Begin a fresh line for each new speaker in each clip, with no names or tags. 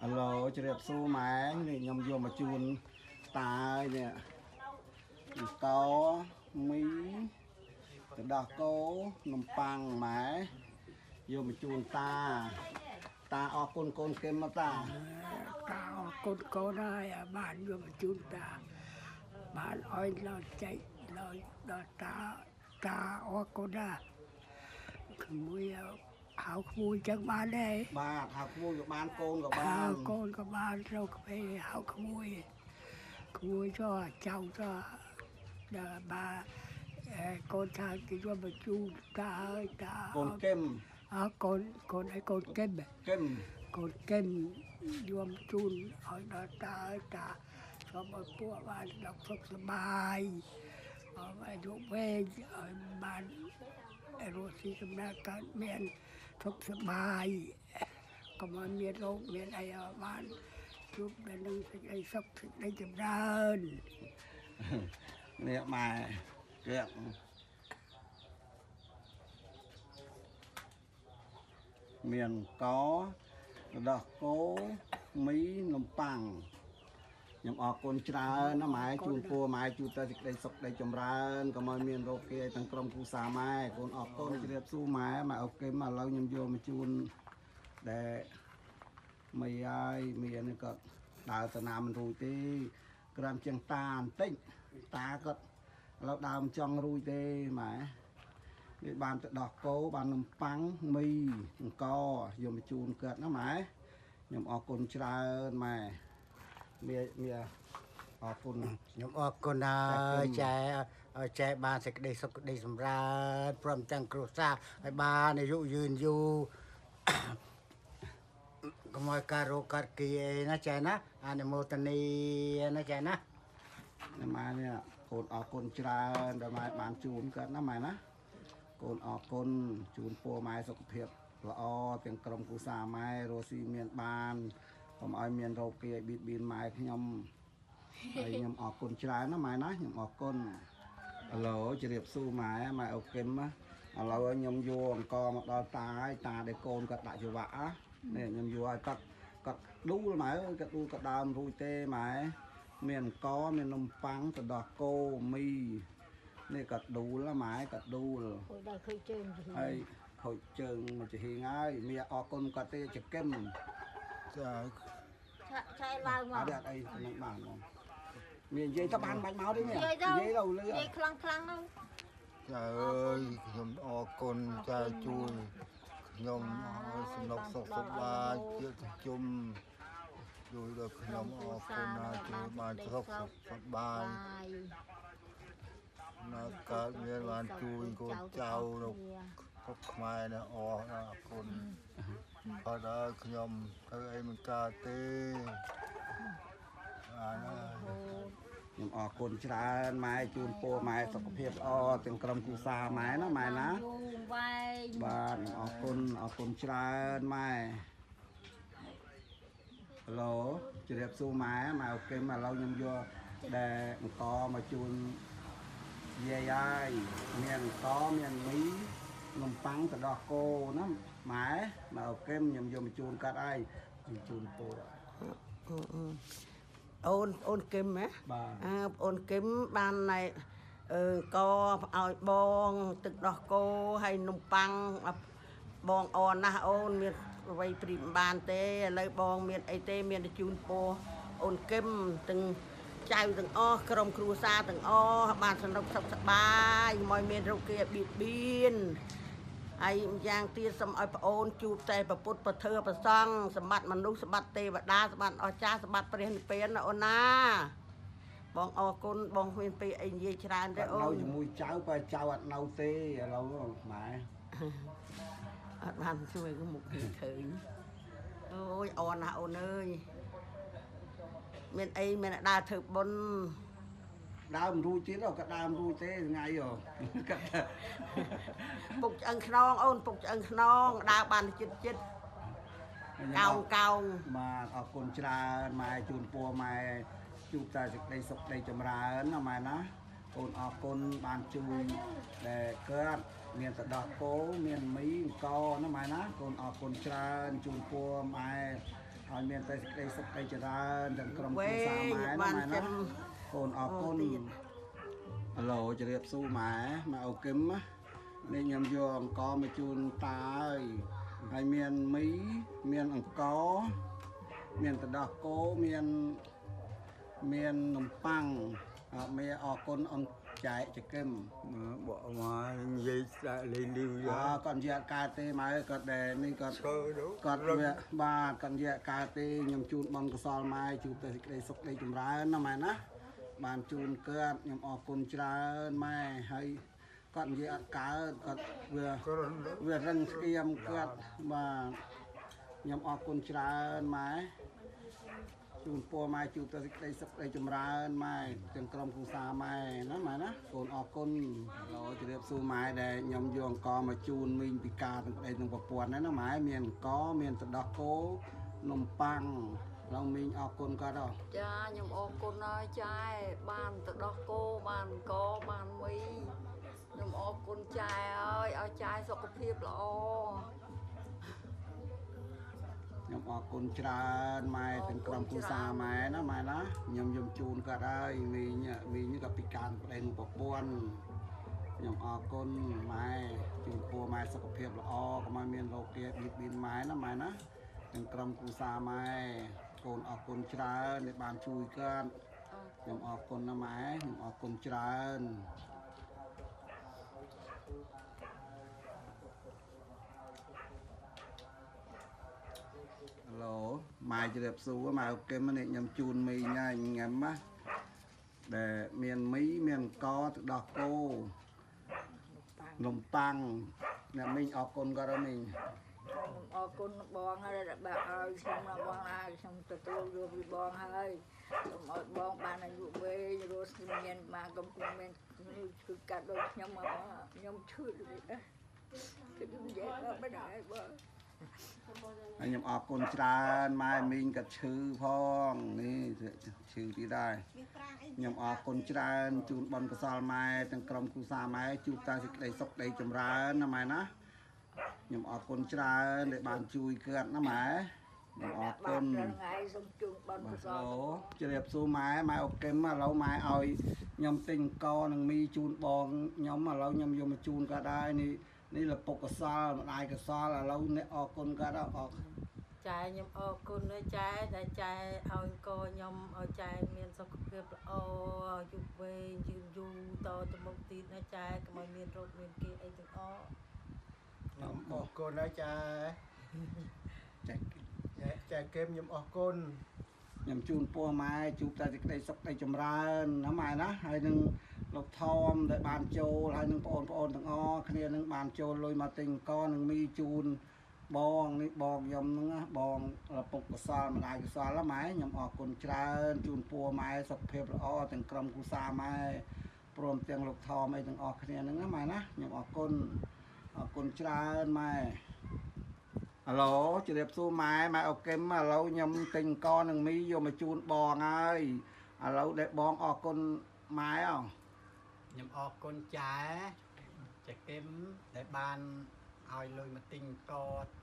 ឥឡូវជ្រាបសួរម៉ែនេះខ្ញុំយកមកជូនតាហើយនេះកមីទឹកដោះគោនំប៉័ងម៉ែយកមកជូនតាតាអរគុណកូនគេមកតា
តាអរគុណកូនហើយបានយកមកជូនតាបានអោយដល់ចែកដល់តាតាអរគុណណាក្មួយហៅក្មួយចឹងបានដែរ
បាទហៅក្មួយក៏បានកូនក៏បានក
ូនក៏បានត្រូវក្មេហៅក្មួយក្មួយចោចៅចោដល់បាកូនថាគេយកមកជូនតាហើយតា
កូនគឹម
អើកូនកូនឯកូនគឹមគឹមកូនគឹមយកមកជូនឲ្យដល់តាហើយតាសូមឲ្យពួកបានដល់សុខសប្បាយឲ្យអាយុវែងឲ្យបានរស់ស៊ីកំណើតកើតមានសុខសប្បាយកុំឲ្យមានរោគមានអីឲ្យបានជួបដល់នឹងសេចក្តីសុខសេចក្តីចម្រើន
នេះម៉ែគេមានកដោះគោមីនំប៉័ងខ្ញុំអរគុណច្រើនណាម៉ែជូនពរម៉ែជួបតែសេចក្តីសុខក្តីចម្រើនកុំឲ្យមានរោគគាទាំងក្រុមគ្រួសារម៉ែកូនអរគុណជ្រាបសួរម៉ែម៉ែអូខេមកឥឡូវខ្ញុំយកមកជូនដែលមីហើយមានក៏ដើរទៅណាមិនរួចទេក្រាំជាងតាបន្តិចតាគាត់ឥឡូវដើមចង់រួចទេម៉ែនេះបានទៅដោះគោបាននំប៉័ងមីអង្គយកមកជូនគាត់ណាម៉ែខ្ញុំអរគុណច្រើនម៉ែមានអរគុណ
ខ្ញុំអរគុណហើយចែឲ្យចែបានសេចក្តីសុខក្តីសម្រើនព្រមទាំងគ្រួសារឲ្យបានអាយុយឺនយូរកុំឲ្យការរោគកាត់គីអីណាចែណាអនុមោទនីណាចែណា
ម៉ែនេះកូនអរគុណច្រើនដែលម៉ែបានជូនគាត់ណាម៉ែណាកូនអរគុណជូនពរម៉ែសុខភាពល្អទាំងក្រុមគ្រួសារម៉ែរស់ស៊ីមានបានកុំឲ្យមានរោគគាបៀតបៀនម៉ែខ្ញុំហើយខ្ញុំអរគុណច្រើនណាម៉ែណាខ្ញុំអរគុណឥឡូវជ្រាបសួរម៉ែម៉ែអូខេមឥឡូវខ្ញុំយកអង្គមកដល់តាហើយតាដែលកូនគាត់ដាក់ច្រវាក់នេះខ្ញុំយកឲ្យគាត់គាត់ដួលម៉ែគាត់ដួលគាត់ដើមរួចទេម៉ែមានអង្គមាននំប៉័ងទៅដោះគោមីនេះគាត់ដួលម៉ែគាត់ដួល
ដល់ខូចជើង
ហើយខូចជើងមកចំហៀងហើយមានអរគុណគាត់ទេចកិម
ចា
ឆែឡើងមក
អត់អីនឹងបានមកមាននិយាយទៅបានបាច់មកទេនិយាយទៅលឺ
និយាយខ្លាំងខ្លាំងទៅ
ចាអើយខ្ញុំអរគុណចាជួយខ្ញុំឲ្យសំណុកសុខសប្បាយជាជុំជួយដល់ខ្ញុំអរគុណណាជួយបានសុខសប្បាយណាកើតមានបានជួយកូនចៅនៅស្រុកខ្មែរនេះអរគុណអត់ដល់ខ្ញុំធ្វើអីមិនកើតទេអាណា
ខ្ញុំអរគុណច្រើនម៉ែជូនពរម៉ែសុខភាពល្អទាំងក្រុមគ្រួសារម៉ែណាម៉ែណាបាទខ្ញុំអរគុណអរគុណច្រើនម៉ែហឡូជ្រាបសួរម៉ែម៉ែអូខេឥឡូវខ្ញុំយកដែលអង្គមកជូនយាយហើយមានអង្គមានមីនំប៉័ងទៅដោះគោណាម៉ែម៉ែអូខេខ្ញុំយកមកជូនកាត់ហើយខ្ញុំជូនពរ
អូនអូនគឹមហ៎អើអូនគឹមបានណែកឲ្យបងទឹកដោះគោហើយនំប៉័ងបងអរណាស់អូនមានអ្វីព្រីមបានទេឥឡូវបងមានអីទេមានតែជូនពរអូនគឹមទាំងចៅទាំងអស់ក្រុមគ្រួសារទាំងអស់បានសនុកសុខសប្បាយមិនមានរោគាបៀតបៀនហើយម្យ៉ាងទៀតសូមឲ្យប្អូនជួបតែពុទ្ធពធប្រសង្ឃសម្បត្តិមនុស្សសម្បត្តិទេវតាសម្បត្តិអស្ចារ្យសម្បត្តិព្រះនិព្វានណាអូនណាបងអរគុណបងគ្មានពេលអីនិយាយច្រើនទេអូន
នៅជាមួយចៅបើចៅអត់នៅទេឥឡូវម៉ែ
អត់បានជួយមុខគេឃើញអូយអរណាស់អូនអើយមានអីមានដើរធ្វើបុណ្យ
ដើមរួចទៀតក៏ដើមរួចទេថ្ងៃគាត់
ពុកឆ្អឹងខ្នងអូនពុកឆ្អឹងខ្នងដើរបានចិត្តចិត្តកោងកោង
បាទអរគុណច្រើនម៉ែជូនពរម៉ែជួបតែសេចក្តីសុខក្តីចម្រើនណាម៉ែណាកូនអរគុណបានជួយដែលគាត់មានទៅដោះគោមានមីអង្គណាម៉ែណាកូនអរគុណច្រើនជូនពរម៉ែ ឲ្យមានតែសេចក្តីសុខក្តីចម្រើនទាំងក្រុមគ្រួសារម៉ែណាម៉ែណាកូនអរគុណអាឡូជម្រាបសួរម៉ែម៉ែអូគឹមនេះខ្ញុំយកអង្ករមកជូនតាហើយហើយមានមីមានអង្ករមានទឹកដោះគោមានមាននំប៉័ងមេអរគុណអនចែកចកឹម
បកមកនិយាយស្ដាក់លេងលីវ
យ៉ាគាត់និយាយអត់កើតទេម៉ែគាត់ដែលនេះគាត់គាត់វាបាទគាត់និយាយអត់កើតទេខ្ញុំជូនបនកសលម៉ែជូនទៅសេចក្តីសុខក្តីចម្រើនណាម៉ែណាបានជូនគាត់ខ្ញុំអរគុណច្រើនម៉ែហើយគាត់និយាយអត់កើតគាត់វារឹងស្គៀមគាត់បាទខ្ញុំអរគុណច្រើនម៉ែជូនពរម៉ែជួបតែសេចក្តីសុខក្តីចម្រើនម៉ែទាំងក្រុមគ្រួសារម៉ែណាម៉ែណាកូនអរគុណឡជម្រាបសួរម៉ែដែលខ្ញុំយកអង្ករមកជូនមីងពិការទាំងប្តីទាំងប្រពន្ធណាម៉ែមានអង្ករមានទឹកដោះគោនំប៉័ងឡងមីងអរគុណគាត់ហ៎
ចាខ្ញុំអរគុណហើយចែបានទឹកដោះគោបានអង្ករបានមីខ្ញុំអរគុណចែហើយឲ្យចែសុខភាពល្អ
ខ្ញុំអរគុណច្រើនម៉ែទាំងក្រុមគ្រួសារម៉ែណាម៉ែណាខ្ញុំយំជូនគាត់ហើយមីងក៏ពិការប្តីនឹងប្រពន្ធខ្ញុំអរគុណម៉ែជូនពរម៉ែសុខភាពល្អកុំឲ្យមានរោគាបៀតបៀនម៉ែណាម៉ែណាទាំងក្រុមគ្រួសារម៉ែកូនអរគុណច្រើនដែលបានជួយគាត់ខ្ញុំអរគុណណាម៉ែខ្ញុំអរគុណច្រើនឡូម៉ែជម្រាបសួរម៉ែអូខេនេះខ្ញុំជូនមីញ៉ាញញ៉ាំណាដែលមានមីមានអង្ករទឹកដោះគោនំប៉័ងអ្នកមីងអរគុណគាត់ហើយមីង
ខ្ញុំអរគុណបងហើយដែលបានឲ្យខ្ញុំបងហើយខ្ញុំទទួលយកពីបងហើយសូមឲ្យបងបានអាយុវែងរស់មានបានកុំមានឈឺកាត់ដូចខ្ញុំមកខ្ញុំឈឺដូចនេះគឺខ្ញុំនិយាយមិនដែរបង
ហើយខ្ញុំអរគុណច្រើនម៉ែមីងក៏ឈឺផងនេះឈឺទីដែរខ្ញុំអរគុណច្រើនជូនបុណ្យកុសលម៉ែទាំងក្រុមគ្រួសារម៉ែជួបតែសេចក្តីសុខក្តីចម្រើនណាម៉ែណាខ្ញុំអរគុណច្រើនដែលបានជួយគាត់ណាម៉ែខ្ញុំអរគុណ
ថ្ងៃសូមជូនបុណ្យកុសល
ជម្រាបសួរម៉ែម៉ែអូខេឥឡូវម៉ែឲ្យខ្ញុំទិញអង្គនិងមីជូនបងខ្ញុំឥឡូវខ្ញុំយកមកជូនគាត់ដែរនេះនេះលពុកកសលម្ដាយកសលឥឡូវអ្នកអរគុណគាត់អរ
ចែខ្ញុំអរគុណណាចែដែលចែឲ្យកខ្ញុំឲ្យចែមានសុខភាពល្អអាយុវែងយឺនយូរតទៅមុខទៀតណាចែកុំឲ្យមានរោគមានគេអីទាំងអស់
ខ្ញុំអរគុណណាចែចែកេមខ្ញុំអរគុណ
ខ្ញុំជូនពរម៉ែជួបតែសេចក្តីសុខក្តីចម្រើនណាម៉ែណាហើយនឹងលោកថមដែលបានចូលហើយនឹងបងប្អូនទាំងអស់គ្នានឹងបានចូលលុយមកទិញអង្គនឹងមីជូនបងនេះបងខ្ញុំហ្នឹងណាបងលពុកកសលម្ដាយកសលម៉ែខ្ញុំអរគុណច្រើនជូនពរម៉ែសុខភាពល្អទាំងក្រុមគ្រួសារម៉ែព្រមទាំងលោកថមអីទាំងអស់គ្នាហ្នឹងណាម៉ែណាខ្ញុំអរគុណអរគុណច្រើនម៉ែអាឡូជម្រាបសួរម៉ែម៉ែអូខេឥឡូវខ្ញុំទិញអង្គនឹងមីយកមកជូនបងហើយឥឡូវដែលបងអរគុណម៉ែអ
ខ្ញុំអរគុណចែចែគឹមដែលបានឲ្យលុយមកទិញក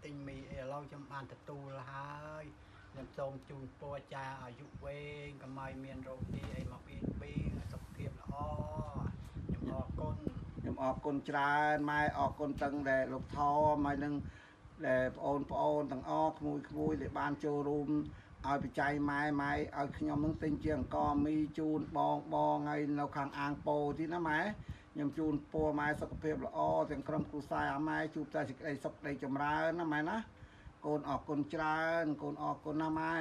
ទិញមីអីឥឡូវខ្ញុំបានទទួលហើយខ្ញុំសូមជូនពរចែអាយុវែងកុំឲ្យមានរោគីអីមកបៀតបៀនសុខភាពល្អខ្ញុំអរគុណ
ខ្ញុំអរគុណច្រើនម៉ែអរគុណទាំងដែលលោកថមហើយនឹងដែលបងប្អូនទាំងអស់ក្មួយៗដែលបានចូលរួមឲ្យបច្ច័យម៉ែម៉ែឲ្យខ្ញុំនឹងទិញជាអង្គមីជូនបងបងហើយនៅខាងអាងពោទៀតណាម៉ែខ្ញុំជូនពរម៉ែសុខភាពល្អទាំងក្រុមគ្រួសារអាម៉ែជួបតែសេចក្តីសុខក្តីចម្រើនណាម៉ែណាកូនអរគុណច្រើនកូនអរគុណណាម៉ែ